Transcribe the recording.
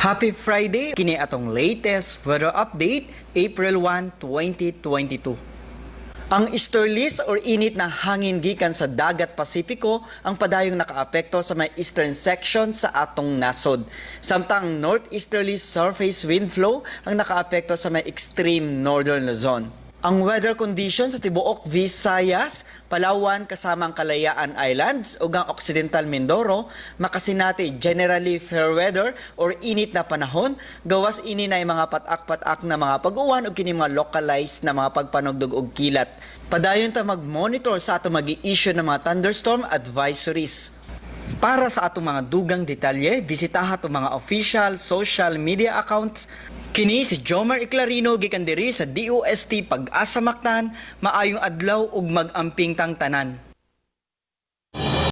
Happy Friday! Kini atong latest weather update, April 1, 2022. Ang easterlies or init na hangin gikan sa Dagat Pasipiko ang padayong nakaapekto sa may eastern section sa atong nasod. Samtang ang northeasterly surface wind flow ang nakaapekto sa may extreme northern Luzon. Ang weather condition sa tibuok Visayas, Palawan kasama ang Kalayaan Islands ug ang Occidental Mindoro makasinati generally fair weather or init na panahon, gawas ini na mga patak-patak na mga pag-uwan ug kini mga localized na mga pagpanugdog og kilat. Padayon ta mag-monitor sa ato magi-issue ng mga thunderstorm advisories. Para sa atong mga dugang detalye, bisitaha atong mga official social media accounts. Kini si Jomar Eclarino gikan diri sa DOST Pag-asa Mactan, maayong adlaw ug mag-amping tang tanan.